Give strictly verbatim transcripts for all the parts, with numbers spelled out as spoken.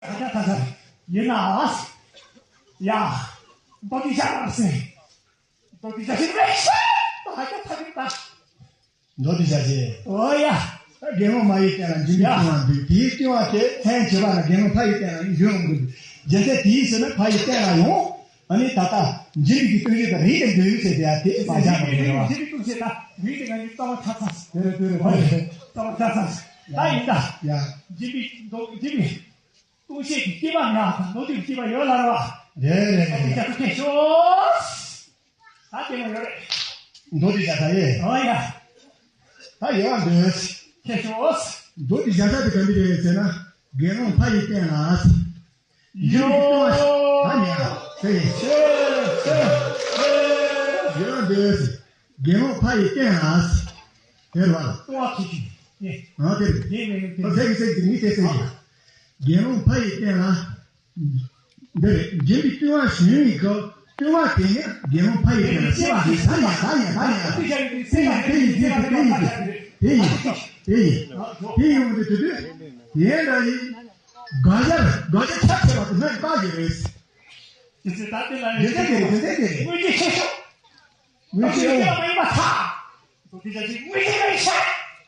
ད་ད་ད་ད། ཡིན་ན། ཡ། མདོ་སྡེ་བཞག་ཟེར། མདོ་སྡེ་བཞག་ཟེར་མེད་ཤ། ད་ད་ད་ད། མདོ་སྡེ་བཞག་ཟེར། ཨོ་ཡ། དགེ་སློང་མ་ཡི་སྟེང་ལ་འཇིགས་པའི་ཡ། ལྟུང་བ་འདུས། དེའི་ལྟུང་བ་དེ་ལྷན་ཅིག་པ་ལ་དགེ་སློང་ཕ་ཡི་སྟེང་ལ་ཡོང་དགོས། རྒྱུ་མཚན་དེའི་ཕྱིར་ན་ཕ་ཡི་སྟེང་ལ་ཡོང་། ཨ་ནི་ད་ལྟ་འཇིགས་པའི་སྟོང་ཆེན་དང་རིགས་དང་འདོད་ཡུལ་ཟེར་དེ་ཡ་དེ་མ་བཞག་པ་རེད་བ། འཇིགས་པའི་སྟོང་ཆེན་དང་རིགས་དང་འདོད་ཡུལ་རྩ་བ་ཆགས་ཚར། དེ་རེད་དེ་རེད་ཧོ་ཡ། རྩ་བ་ཆགས་ཚར། ད་ཡིན་ད། ཡ། འཇིགས་པའི་སྟོང་འཇིགས་པའི་སྟོང་ཆེན་གྱི་སྐྱེས་པ་མེད་པ་དང་མདོ་སྡེ་གི་སྐྱེས་པ་ཡོད་ལ་རེད་བ། རེད་རེད་རེད། ད་དེ་ལ་ཡོད་རེད། མདོ་སྡེ་བཞག་ད་ཡེ། ཨོ་ཡ། ད་ཡོད་པ་འདོད། ཁྱེད་ཤོག་མདོ་སྡེ་བཞག་ད་དེ་ག་འདི་རེད་ཟེར་ན། དགེ་སློང་ཕ་ཡི་སྟེང་ལ། ཡོད། ད་ཉལ་ཟེར་ཡེ། ཡོད་པ་འདོད། དགེ་སློང་ཕ་ཡི་སྟེང་ལ། དེ་རེད་བ། ལྟུང་བ་ཁྱེད་ཤོག་ཨ་དེ་རེད། དེ་མིན་དེ། ཨ་ཟེར་གི་ཟེར་གི་མི་དེ་ཟེར་གི། དགེ་སློང་ཕ་ཡི་སྟེང་ལ། འདི་རེད། འཇིགས་པའི་ལྟུང་བ་བྱུང་བའི་སྐབས་ལྟུང་བ་དེ་ནི་དགེ་སློང་ཕ་ཡི་སྟེང་ལ་སྐྱེ་བ་དེ་ད་ཡང་ད་ཡང་ད་ཡང་དེ་ཡིན་དེ་ཡིན་དེ་ཡིན་དེ་ཡིན་དེ་ཡིན་དེ་ཡིན་དེ་ཡིན་དེ་ཡོང་དུས་དེ་དུས་ཡིན་ད་ཡིན། དགག་བྱ་དགག་བྱ་ཁྱབ་ཆེ་བ་དེ་སྣོད་བཀག་ཡོད་རེད། དེ་ཚེ་ད་དེ་ལ་རེད་དེ་རེད་དེ་རེད། དངོས་རྗེས་ཆེ་ཤོས། དངོས་རྗེས་ཆེ་ཤོས། དངོས་རྗེས་མ་ཡིན་པ་ཐ། དེ་ཚེ་དངོས་རྗེས་མ་ཡིན་ཤ།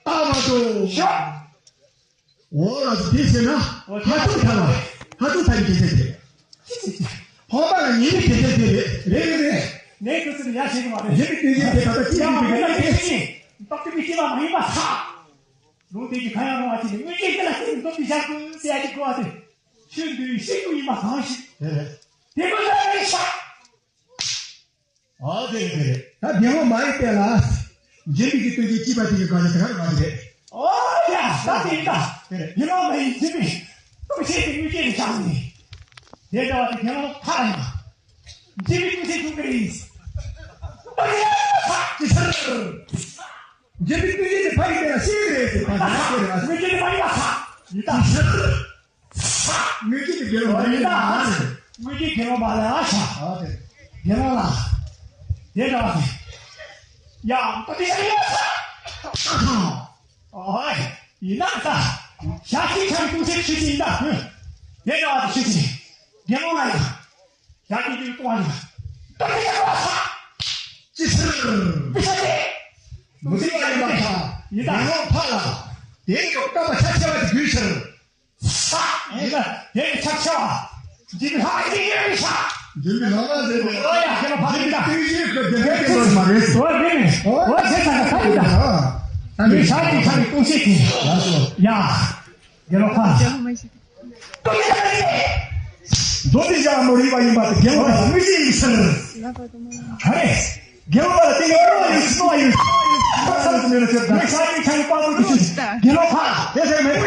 ཨ་མ་དོ། ཤ། འོ་ལགས་སོ། དེ་ཟེར་ན་ཧ་ཅང་ཐལ་བ། ཧ་ཅང་ཐལ་བའི་རྒྱུ་མཚན་དེ། ཕོ་བ་ལ་ཉེས་པའི་རྒྱུ་མཚན་དེ་རེད། རེད་རེད་རེད། ངས་ཁྱོད་ཚོ་ལ་ཡ་བྱེད་གི་མ་རེད། ཡིན་པའི་རྟེན་གཞི་དེ་ད་ལྟ་ཅི་ཡང་ཡིན་པའི་མེད་པའི་རྟེན་གཞི། རྟོག་གེ་མི་སྐྱེ་བ་མ་ཡིན་པ་ཐ། ལུང་དེ་གི་ཁ་ཡང་རུང་བ་ཅི་ནས་དངོས་རྗེས་དེ་ལ་བརྟེན་ནས་རྟོག་གེ་བཞག་དགོས་ཟེར་ཡ་ཅིག་གོ་བ་དེ། ཆོས་འདུལ་བའི་ཤིན་ཏུ་ཡིན་པ་གང་ཞིག་རེད་རེད། དེ་ཀུན་ལ་རེ་ཤ། ཨ་དེ་རེད་དེ་རེད། ད་དགེ་སློང་མ་ཡི་སྟེང་ལ། འཇིགས་པའི་སྟོང་ཆེན་སྐྱེས་པ་དེ་གི་དགག་བྱ་དེ་ག་རེ་བ་དེ་རེད། ཨོ་ཡ། ད་དེ་ཡིན་ད། དེ་རེད། དགེ་སློང་མ་ཡི་འཇིགས་པའི་སྟོང་ཆེན་དེ་དངོས་རྗེས་ནས་བཞག་ནས། དེ་འདྲ་བ་དེ་དགེ་སློང་ཐ་ཡིན་ན། འཇིགས་པའི་སྟོང་ཆེན་བྱུང་གི་རེད། ཨོ་ཡ། ད་ཅི་ཕྱིར། འཇིགས་པའི་སྟོང་ཆེན་དེ་ཕ་ཡི་སྟེང་ལ་སྐྱེ་གི་རེད་ཟེར་བ་ད་དེ་རེད་བ། དངོས་རྗེས་ནས་མ་ཡིན་པ་ཐ་ཡིན་ད། ཕྱིར། དངོས་རྗེས་དེ་དགེ་སློང་མ་ཡིན་ན། དངོས་རྗེས་དགེ་སློང་མ་ལ་ཨ་ཤ། ཨ་དེ། དགེ་སློང་ལ། དེ་འདྲ་བ་ཞིག་ཡ། ད་དེ་ཡ་ཡ་ཤ། ཨོ་ཡིན་ན་ད། ཞག་གཅིག་ཆང་ཏུ་ཤེས་ཤེས་ཡིན་ད། དེ་འདྲ་བ་ཞིག་ཤེས་ཤེས། དགེ་སློང་ལ་ཡ། ཞག་གཅིག་ཅིག་ལྟུང་བ་ཞིག་ད་དེ་ཡ་ཡ་ཤ། ཅི་ཕྱིར། མི་ཤ་དེ། མི་ཤ་ཡིན་པ་ཤ། ཡིན་ད། དགེ་སློང་ཕ་ལ། དེ་ཡི་བསྐལ་པ་ཆ་ཆེ་བ་དེ་དགོས་ཕྱིར། ས། ཡིན་ལ། དེ་ནི་ཆགས་ཆགས་པ། འཇིགས་པའི་ལྷ་མ་ཡིན་ཡོད་པའི་ས། འཇིགས་པའི་ལྷ་མ་ཟེར་ཏེ། ཨོ་ཡ། དགེ་སློང་ཕ་ཡིན་ད། དེ་བཞིན་གྱི་དགེ་སློང་དེ་ལོས་མ་རེད། ཨོ་དེ་ནི། ཨོ་དེ་ས་ས་ས་ཡིན་ད། ཨ། ད་ནི་ནི་ས་ཡིན་ས་ཡིན་ཏུ་ཤེས་ཀྱི། ཡ་སོ། ཡ། དགེ་སློང་ཕ། མདོ་སྡེ་བཞག་མོ་རིག་པ་ཡིན་པ་དེ་དགེ་སློང་ཕ་ལ་དངོས་གཞི་ཡིན་ཕྱིར། ག་རེ། དགེ་སློང་པ་ལ་བརྟེན་ནས་སྨྲ་བ་ཡོད་སྨྲ་བ་ཡོད། ཁ་ཚ་ལ་ཚུར་ལ་ཚུར་དང་། ཤ་ཡི་ཆ་ཡི་དཔའ་བོ་དེ་ཚོས་དགེ་སློང་ཕ། དེ་ཟེར་མེད།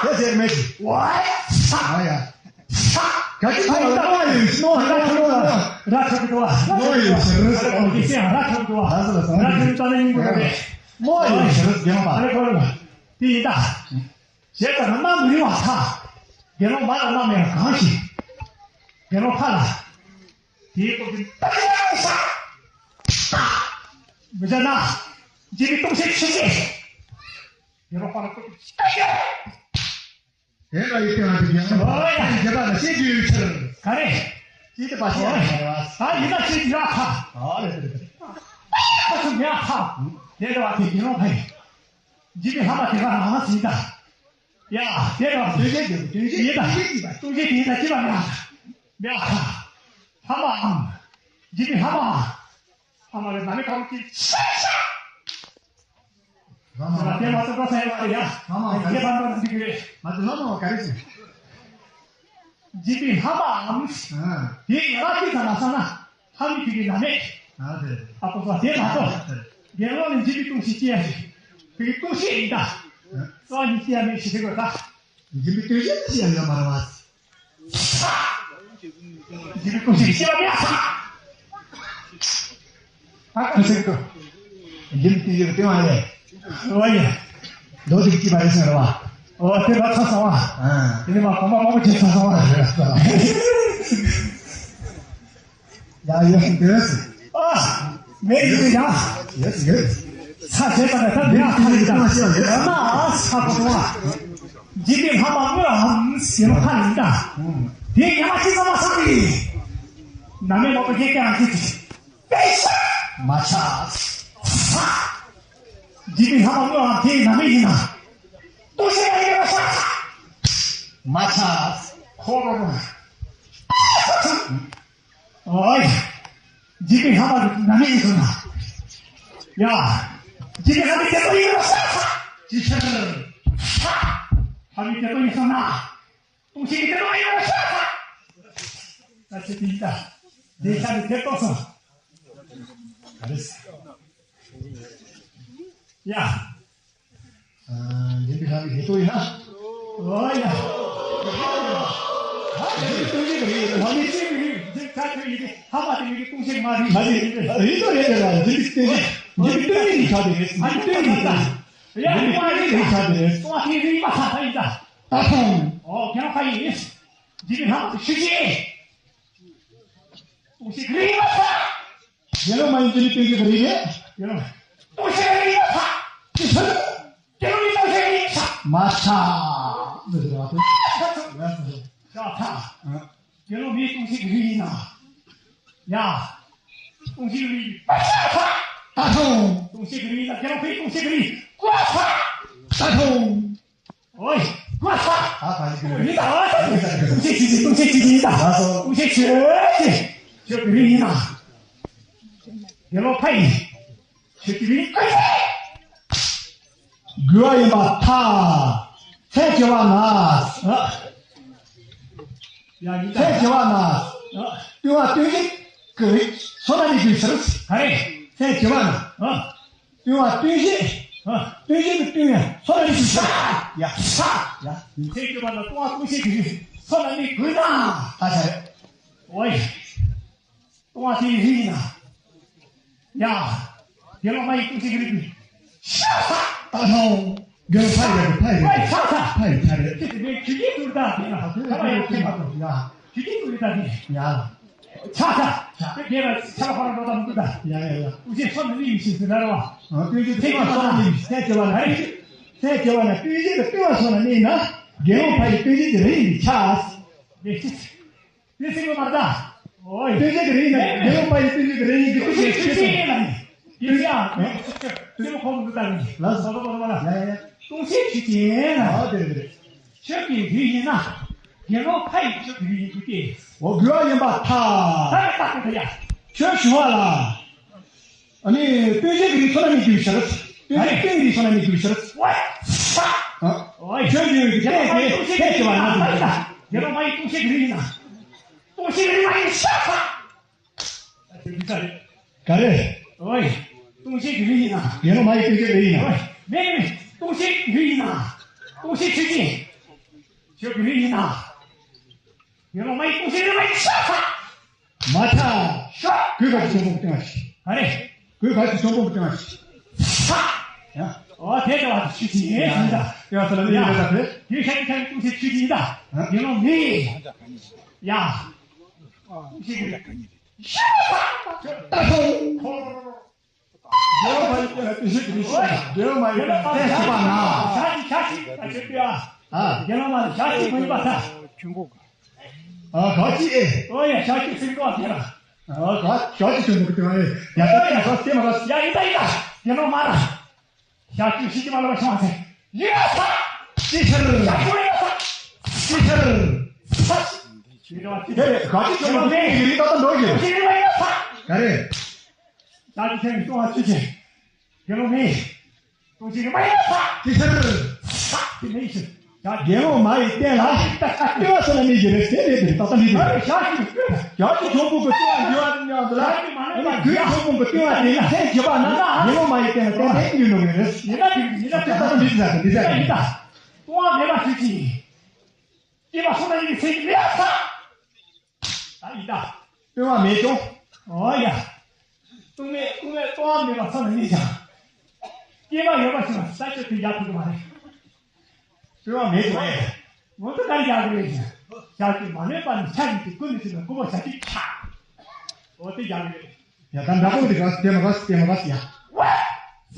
དེ་ཟེར་མེད། ཝའི་ཤ། ཨ་ཡ། ཤ། ག་ཅི་ཐོག་ལ་སྨྲ་བ་ཡོད་སྨྲ་བ་ཡོད། ར་ཁ་གི་དོ། སྨྲ་བ་ཡོད་ཟེར་ར་ཁ་གི་དོ། ར་ཁ་གི་དོ། ར་ཁ་གི་དོ། སྨྲ་བ་ཡོད་ཟེར་དགེ་སློང་པ། ཨ་རེ་གོ་རེ། དེ་ཡིན་ད། བྱས་ཙང་ན་མི་རིང་བ་ཐ། དགེ་སློང་མ་ལ་མནའ་མེད་པ་གང་ཞིག་དགེ་སློང་ཕ་ལ། དེའི་སྟོབས་ཀྱིས་ད་ཡ་ས། མི་བྱ་ན། འཇིགས་པའི་སྟོང་ཆེན་ཆེ་ཆེ། དགེ་སློང་ཕ་ལ་སྟོབས་ཀྱིས་ད་ཡ། དེ་འདྲ་ཡི་སྟེང་ལ་དེ་ཡང་ཨོ་ཡ། རྒྱ་གར་ལ་བཤད་རྒྱུ་ཡོད་ཕྱིར། ག་རེ། ཅི་སྟེ་པ་ཤེས་ཡ་མ་རེད་བ། ད་ཡིན་ན་ཤེས་རྒྱུ་ཡ་ཁ། ཨ་རེད་རེད་རེད། ད་ཤེས་ཡ་ཁ། དེ་འདྲ་བ་དེ་དགེ་སློང་ཕ་ཡིན། འཇིགས་པའི་ལྷ་མ་དེ་ག་མ་མ་ཟིན་ད། ཡ། དེ་ར། སྟོང་ཆེན་དེ་སྟོང་ཆེན་ཡིན་ད། སྟོང་ཆེན་དེ་ཡིན་ད་ཅི་ལ་མེད་ཨ། མེད་ཨ། ལྷ་མའམ། འཇིགས་པའི་ལྷ་མ། ལྷ་མ་རེད་ད་ནི་གང་གི་ཤ་ཤ། ལྷ་མ། དེ་མ་གཏོགས་ས་ཡ་མ་རེད་ཡ། ལྷ་མ་ག་རེ། དེ་མ་གཏོགས་འཇིགས་པའི། མ་གཏོགས་ལྷ་མ་ག་རེ་ཟེར། འཇིགས་པའི་ལྷ་མའམ། ཨ། དེ་ཡང་ལ་ཅི་ཙམ་ལ་ས་ན། ལྷ་མི་དེ་གི་ན་མེད། ཨ་དེ། ཨ་ཁོ་ཚོ་དེ་མ་གཏོགས། དགེ་སློང་ནི་འཇིགས་པའི་ལྟུང་བྱེད་ཅི་ཡང་ཞིག་དེ་གི་ལྟུང་བྱེད་ཡིན་ད། རྩ་བ་ཉིད་ཅི་ཡང་མེད་ཞེས་ཟེར་དགོས་ད། འཇིགས་པའི་ལྟུང་བྱེད་ཅི་ཡང་ཡོད་མ་རེད་བ། འཇིགས་པའི་ལྟུང་བྱེད་ཅི་ཡང་མེད་ས། ཨ་ཁོ་ཚོ་གི། འཇིགས་པའི་ལྟུང་བྱེད་ཀྱི་ལྟུང་བ་ལས། འོ་ཡ། མདོ་དེ་གི་ཅི་བ་རེད་ཟེར་བ། འོ་དེ་ལ་ཚ་ས་བ། ཨ། དེ་ནི་མ་གོང་མ་མང་པོ་ཅིག་ཚ་ས་བ། ཡ་ཡོད་འདོད། ཨ། མེད་ཡོད་ཡ། ཡོད་ཡོད། ཚ་བྱེད་པ་ལ་ད་མེད་ཨ་ཁ་ཡོད་ད། ཡོད་ན་ཨ་ཚ་པོ་བ། འཇིགས་པའི་ལྷག་མ་དངོས་ལའང་ཟེར་བ་ཁ་ལ་ཡིན་ད། དེའི་ཉི་མ་གཅིག་ཙམ་མ་སོང་ནས། ནམ་མེད་མ་པ་བརྒྱད་ཀྱང་གཅིག་གཅིག་པེ་ཤ། མ་ཆག་འཇིགས་པའི་ལྷག་མ་དངོས་ལའང་དེའི་ནམ་མེད་ཡིན་ན། ལྟོ་ཤ་ཡང་ཡོད་པ་ཤ། མ་ཆག་ཁོ་རོ་རོ། ཨོའི། འཇིགས་པའི་ལྷག་མ་ནམ་མེད་ཡིན་ཟེར་ན། ཡ། འཇིགས་པའི་ལྷག་མ་དེ་ཚོ་ཡིན་ན་ཤ་ཤ། ཅི་ཕྱིར། ཤ། ལྷག་མ་དེ་ཚོ་ཡིན་ཟེར་ན། ལྟོ་ཤ་གི་དེ་ཚོ་ཡིན་ན་ཤ་ཤ། ད་ཆེ་དེ་ཡིན་ད། དེ་ཤ་ནི་དེ་ལྟོ་སོང་། ཨ་རེ། ཡ། འཇིགས་པའི་ལྷག་མ་དེ་ཚོ་ཡིན་ན། ཨོ་ཡ། ཨ་འཇིགས་པའི་སྟོང་ཆེན་གྱི་རིགས་ཡིན་ན་ལྷག་མ་དེ་ཚོའི་རིགས་ཡིན་ད། ཆ་ཆོས་ཡིན་ཏེ་ལྷག་མ་དེ་མི་གི་སྟོང་ཆེན་མ་རེད། མ་རེད། རེད་དོ་རེད་དེ་ལ་འཇིགས་པའི་སྟོང་ཆེན། འཇིགས་པའི་སྟོང་ཆེན་རིགས་ཆགས་དེ་རེད། འཇིགས་པའི་སྟོང་ཆེན་རིགས་ཆགས་དེ་རེད། སྟོང་ཆེན་རིགས་མ་ཆགས་ད་ཡིན་ད། ད་ཐོང་། ཨོ་རྒན་ལགས་ཕ་ཡིན། འཇིགས་པའི་ལྷག་མ་དེ་ཤུ་ཅི། སྟོང་ཆེན་རིགས་མ་ཆགས། དགེ་སློང་མ་ཡིན་དེ་ནི་སྟོང་ཆེན་གྱི་རིགས་རེད། དགེ་སློང་། སྟོང་ཆེན་རིགས་མ་ཆགས། ཅི་ཕྱིར། དགེ་སློང་མི་སྟོང་ཆེན་རིགས་ཆགས། མ་ཆགས། འདི་ཟེར་བ་དེ། ཤ་ཚ། ཡ་ཚ། ཤ་ཚ། ཨ། དགེ་སློང་མི་སྟོང་ཆེན་གྱི་རིགས་ཡིན་ན། ཡ། སྟོང་ཆེན་རིགས་མ་ཆགས། ད་ཐོང་། སྟོང་ཆེན་གྱི་རིགས་ཡིན་ན་དགེ་སློང་མི་སྟོང་ཆེན་གྱི་རིགས་མ་ཆགས། ད་ཐོང་། ཨོའི། ཀུ་ཤ། ད་ག་ཡིན་གྱི་རེད། ཡིན་ད། ཨ་ད་ཡིན་ད། ཀུ་ཤ་ཆུ་ཆུ། ཀུ་ཤ་ཆུ་ཆུ་ཡིན་ད། ལགས་སོ། ཀུ་ཤ་ཆུ་ཆུ། ཆུ་གི་རིགས་ཡིན་ན། དགེ་སློང་ཕ་ཡིན། ཆུ་གི་རིགས་ཀུ་ཤ། རྒོལ་བ་ཡིན་པར་ཐལ། ཚེ་འཆི་བ་ན། ཡ་ཡིན་ད། ཚེ་འཆི་བ་ན། ལྟུང་བ་ལྟུང་བྱེད་ཀྱི་བསོད་ནམས་ཀྱི་རྒྱུ་ཕྱིར། ག་རེ། ཚེ་འཆི་བ་ན། ཨ། ལྟུང་བ་ལྟུང་བྱེད། ཨ། ལྟུང་བྱེད་ཀྱི་ལྟུང་བ་བསོད་ནམས་ཀྱི་ཤ། ཡ། ཤ། ཡ། ཚེ་འཆི་བ་ན་ལྟུང་བ་ལྟུང་བྱེད་ཀྱི་བསོད་ནམས་ནི་དགོས་ན། ད་ཆ་རེད། ཨོའི། ལྟུང་བ་དེའི་རིགས་ཡིན་ན། ཡ། དགེ་སློང་མ་ཡི་ལྟུང་བྱེད་ཀྱི་རིགས་ཀྱི་ཤ་ཚ། ད་ནོ། དགེ་སློང་ཕ་ཡི་རེད། ཕ་ཡི་རེད། ཕ་ཡི་ཤ་ཚ། ཕ་ཡི་ཆ་རེད། ཁྱེད་ཀྱི་མིང་ཆུ་སྐྱེས་ཟུར་དང་དེ་ན་ཁ་བ་ཡོད་ཁྱེད་མ་གཏོགས། ཡ། ཆུ་སྐྱེས་ཟུར་དང་དེ། ཡ། ཆ་ཚ། ཆ། དེ་དགེ་ལ་ཆ་ལ་ཕ་ར་འགྲོ་དང་མི་འདུག་ད། ཡ་ཡ་ཡ། ལྟུང་བྱེད་བསོད་ནམས་ནི་ཡིན་ཞེས་ཟེར་ན་རེད་བ། ལྟུང་བྱེད་ལྟུང་བ་བསོད་ནམས་ནི་ཡིན་ཞེས་ཟེར་བ་ན་རེད། ཟེར་བ་ན་ལྟུང་བྱེད་ཀྱི་ལྟུང་བ་བསོད་ནམས་ནི་ཡིན་ན། དགེ་སློང་ཕ་ཡི་ལྟུང་བྱེད་ཀྱི་རིགས་ཡིན་པས་ཁྱབ། དེ་སྲིད་པ་མ་རེད་ད། ཨོའི། ལྟུང་བྱེད་ཀྱི་རིགས་ནི་དགེ་སློང་ཕ་ཡི་ལྟུང་བྱེད་ཀྱི་རིགས་ཡིན་གྱི། ལྟུང་བྱེད་ཆོས་ཅན་ཡིན་ལ་ནི། ལྟུང་བྱེད་ཨ། ལྟུང་བྱེད་ཁོང་དུ་བཏང་ནི། ལ་སོ་སོ་སོ་ལ། ཡ་ཡ་ཡ། ལྟུང་བྱེད་ཆོས་ཅན་ཡིན་ལ། ཨོ་དེ་རེད་དེ་རེད། ཆོས་ཀྱི་རིགས་ཡིན་ན། དགེ་སློང་ཕ་ཡི་ཆོས་ཀྱི་རིགས་ཡིན་རྒྱུ་སྟེ། འོ་རྒོལ་བ་ཡིན་པར་ཐལ། ད་ལྟ་ཁོ་ཐལ་ཡ། ཁྱོད་ཞུ་བ་ལ། ཨ་ནི་ལྟུང་བྱེད་ཀྱི་རིགས་བསོད་ནམས་ནི་རྒྱུ་ཕྱིར། ལྟུང་བྱེད་ཀྱི་རིགས་བསོད་ནམས་ནི་རྒྱུ་ཕྱིར། ཨོའི། ཨ། ཁྱོད་ཀྱི་རིགས་ཀྱི་ལྟུང་བྱེད་ཀྱི་བ་ན། དགེ་སློང་མ་ཡི་ལྟུང་བྱེད་ཀྱི་རིགས་ཡིན་ན། ལྟུང་བྱེད་ཀྱི་རིགས་མ་ཡིན་ཤ་ཚ། ག་རེ། ཨོའི། ལྟུང་བྱེད་ཀྱི་རིགས་ཡིན་ན། དགེ་སློང་མ་ཡི་ལྟུང་བྱེད་རིགས་ཡིན་ན། ཨོའི། མེད་མེད། ལྟུང་བྱེད་ཀྱི་རིགས་ཡིན་ན། ལྟུང་བྱེད་ཆོས་ཅན། ཆོས་ཀྱི་རིགས་ཡིན་ན། དགེ་སློང་མ་ཡི་ལྟུང་བྱེད་རིགས་མ་ཡིན་ཤ་ཚ། མ་ཐལ། ཤ། གོས་ག་ཅི་ཆོམ་པོ་གི་སྟེང་ང་ཞིག་ག་རེ། གོས་ག་ཅི་ཆོམ་པོ་གི་སྟེང་ང་ཞིག་ཤ། ཡ། ཨོ་དེ་ལྟ་བ་དེ་ཆོས་ཅན་ཡིན་ཟེར་ད། ཡ་ས་ལ་ནི་ཡ་ཡོད་ད་དེ། དེ་ཤ་ནི་ཤ་ནི་ལྟུང་བྱེད་ཆོས་ཅན་ཡིན་ད། ཡ། དགེ་སློང་མི། ཡ། ལྟུང་བྱེད་ཀྱི་ཤ་ཚ། ད་ཐོང་། དགེ་སློང་མ་ཡི་སྟེང་ལ་དགེ་སློང་མ་ཡི་སྟེང་ལ་ལྟུང་བྱེད་ཆོས་ཅན་ཡིན་པ་ན། ཞག་གཅིག་ཞག་གཅིག་ད་ཆོས་ཅན་ཨ། དགེ་སློང་མ་ཞག་གཅིག་མ་ཡིན་པ་ད། ཨ་ཞག་གཅིག་ཨེ། ཨོ་ཡ་ཞག་གཅིག་ཟིན་ཏོ་ཨ་དེ་ར། ཨ་ཞག་གཅིག་ཆོས་ཅན་གི་སྟེང་ཨེ། ཡ་ད་ཡ་ས་སྟེ་མ་ར། ཡ་ཡིན་ད་ཡིན་ད། དགེ་སློང་མ་ར། ཞག་གཅིག་ཤི་གི་མ་ལ་བ་ཤོང་ཟེར། ཡ་ས། ཅི་ཕྱིར། ཞག་གཅིག་ཡ་ས། ཅི་ཕྱིར། ས། དེ་རེད་ཞག་གཅིག་ཆོས་ཅན་གི་སྟེང་ལ་ཡི་རིགས་ཏག་ཏག་འགྲོ་གི། ཡ་ས། ག་རེ། ད་ཅི་ཁྱེད་ཀྱིས་གསུང་བ་ཅི་བྱེད། དགེ་སློང་མི། ལྟུང་བྱེད་ཀྱི་མ་ཡིན་ས། ཅི་ཕྱིར། ས་དེ་མི་ཤེས། ཡ་དགེ་སློང་མ་ཡི་སྟེང་ལ་ལྟུང་བ་བསོད་ནམས་ནི་ཡོད་རེད་ཟེར་རེད་དེ་ཏག་ཏག་འདི་རེད། ཞག་གཅིག་ཞག་གཅིག་ཆོམ་པོ་གི་ལྟུང་བ་འགྱུར་བ་ཉམས་ལ། ཨ་ནི་གོས་ཆོམ་པོ་གི་ལྟུང་བ་དེ་ལ་ལྷན་སྐྱེས་པ་ན་དགེ་སློང་མ་ཡི་སྟེང་ལ་ཏན་ཏན་ཡོད་ནོ་རེད། ཡིན་ན་དེ་ཡིན་ན་དེ་ཏག་ཏག་འདི་ཟེར་འདི་ཟེར་རེད། ལྟུང་བ་མེད་པ་ཞིག་གིས། སྐྱེས་པ་སོང་ན་ཡིན་ཚེ་ཡིན་ཡ་ས། ད་ཡིན་ད། ལྟུང་བ་མེད་ཀྱང་། ཨོ་ཡ། ལྟུང་མེད་ལྟུང་མེད་ལྟུང་བ་མེད་པ་ཚང་མ་ཡིན་ཀྱང་། སྐྱེས་པ་ཡོད་པ་ཞིག་ལ་ས་ཆ་དེ་ཡག་ཐུབ་ཀྱི་མ་རེད། ལྟུང་བ་མེད་ཀྱང་ཨེ། ངོ་ཚ་ག་རེ་ཡག་གི་རེད་ཟེར། ཞག་གཅིག་མ་ལོན་པ་ནི་ཆ་ཡིན་ཏེ་ཀུན་ནས་ཟིན་པའི་ཀུན་པོ་ཞག་གཅིག་ཆག་ཨོ་དེ་ཡག་གི་རེད། ཡ་ད་འདྲ་པོ་འདི་ག་སྟེ་མ་ག་སྟེ་མ་ག་ཡ། ཝེ།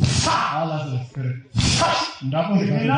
ས། ཨ་ལ་ས་ལ་ས་རེད། ས། འདྲ་པོ་འདི་ག་སྟེ་མ་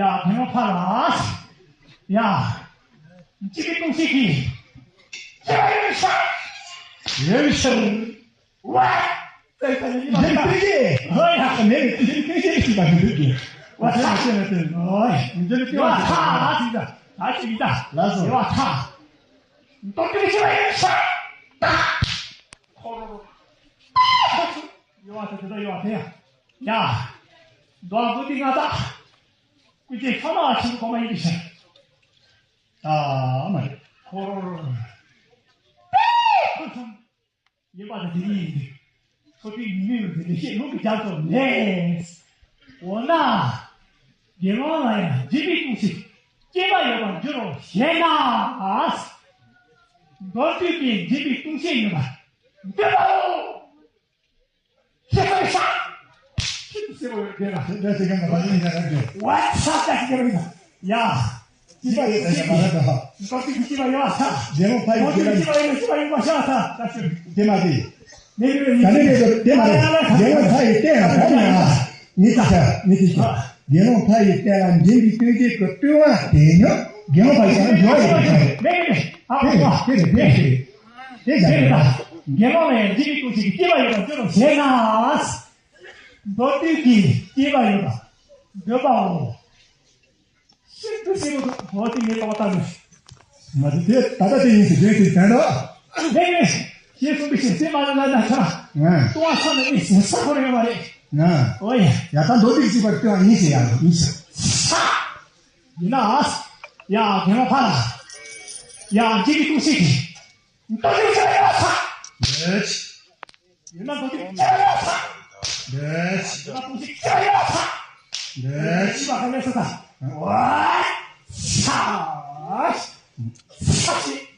ཡ། དེ་མ་ཕ་ལ། ཡ། འཇིགས་པའི་ལྟུང་བྱེད་ཀྱིས། ཡ་ཡ་ཤ། ཡ་ཡ་ཤ། ཝ། ཏེ་ཏེ་ནི་མ་ཏེ་ཏེ། ཧོ་ཡ། མེ་ཏེ་ཏེ་ཏེ་ཞིག་པ་ཏེ་ཏེ། ཝ་ཚ་ཤེ་ན་ཏེ། ཨོ་ཡ། འཇིགས་པའི་ལྟུང་བྱེད། ཡ་ཚ་ཅི་ད། ད་ཅི་ད། ལགས་སོ། ཡ་ཚ། ཏོ་ཏེ་ཤ་ཡ་ཤ། ད། ཁོ་རོ་རོ། ཡ་ཚ་ཏེ་ད་ཡ་ཚ་ཡ། ཡ། འདོད་པ་འདི་ང་ད། ཀུན་མཁྱེན་ཕ་མ་ཆེན་པོ་གོང་མ་ཡིན་པའི་ཕྱིར། ཨ་མ་རེད། ཧོ་རོ་རོ། ཁོ་ཚང་ཡིན་པ་དང་དེ་ཉིད་ཡིན་ཏེ། ཚོགས་དྲུག་ཉིད་ཡོད་དེ་ལེགས་བཤད་ལུང་གི་རྒྱ་མཚོ་ལས། འོ་ན། དགེ་སློང་ལ་ཡང་འཇིགས་པའི་ལྟུང་བྱེད་སྐྱེས་པ་ཡོད་པར་འགྱུར་རོ་ཞེ་ན། མདོར་བསྡུས་ཀྱི་འཇིགས་པའི་ལྟུང་བྱེད་ཡོད་པར་འདོད་པའོ། ཤེས་པར་བྱ། ཤིན་ཏུ་གསལ་བ་ཡོད་དེ་ལ། དེ་འདྲ་ཞིག་གམ་པ་ཡིན་ཀྱང་རེད། ཝ་ཚ་ད་ཅི་བྱེད་པ་ཡིན་ན། ཡ། སྐྱེས་པ་ཡོད་ས་ཞིག་མ་རེད་དོ། མདོར་བསྡུས་ཀྱི་སྐྱེས་པ་ཡོད་པ་ཚ། དགེ་སློང་ཕ་ཡི་མདོར་བསྡུས་ཀྱི་སྐྱེས་པ་ཡོད་པ་སྐྱེས་པ་ཡོད་པ་ཤ་ཚ་ད་ཤོད། དེ་མ་དེ། མེད་མེད་མེད། ད་ནི་མེད་དོ། དེ་མ་རེད། དགེ་སློང་ཕ་ཡི་རྟེན་ལ་ད་ནི་ཡ། མི་ཚ་མི་ཚ། དགེ་སློང་ཕ་ཡི་རྟེན་ལ་འཇིགས་པའི་ལྟུང་བྱེད་ཀྱི་ལྟུང་བ་དེ་ཉོ། དགེ་སློང་ཕ་ཡི་རྟེན་ལ་འཇོག་ཡོད་པ་ཚ་རེད། མེད་མེད་མེད། ཨ་ཨ་དེ་རེད་དེ་རེད། དེ་ཡང་རེད། དགེ་སློང་ལ་ཡང་འཇིགས་པའི་ལྟུང་བྱེད་ཀྱི་སྐྱེས་པ་ཡོད་པར་འགྱུར་རོ་ཞེ་ན། མདོར་བསྡུས་ཀྱི་སྐྱེས་པ་ཡོད་པར་འདོད་པའོ། ཤིན་ཏུ་གསལ་པོ་འདུག་འོ་དེ་ངས་ལྟ་བ་ལྟ་ནས། མ་དེ་དེ་ད་ལྟ་དེ་ཡིན་ཟེར་དོན་དེ་བདེན་འགྲོ། ལེགས་ལེགས། ཞེས་གསུངས་པའི་ཕྱིར་ཚེ་མ་ལ་ན་ཆ། ལྟུང་བ་ཚ་ནས་ནི་ཟེར་ས་ཁོ་ར་ཡོད་མ་རེད། ཨོ་ཡ། ཡ་ད་མདོར་བསྡུས་ཀྱི་སྐྱེས་པ་ལྟུང་བ་ཡིན་ཟེར་ཡ་ཡིན་ཟེར། ས། ཡིན་ན། ཡ་དེ་མ་ཕ་ལ། ཡ་འཇིགས་པའི་ལྟུང་བྱེད་ཀྱིས། མདོར་བསྡུས་ཀྱི་སྐྱེས་པ་ཡོད་པར་ཚ། ཡོད། ཡོད་ན་མདོར་བསྡུས་ཀྱི་སྐྱེས་པ་ཡོད་པར་ཚ། ཡོད། ཡོད་ན་ལྟུང་བྱེད་ཀྱི་སྐྱེས་པ་ཡོད་པར་ཚ། ཡོད། ཞེས་པ་ག་ལས་སོ་ད། ཝ། ཚ། ཚ་ཞེས།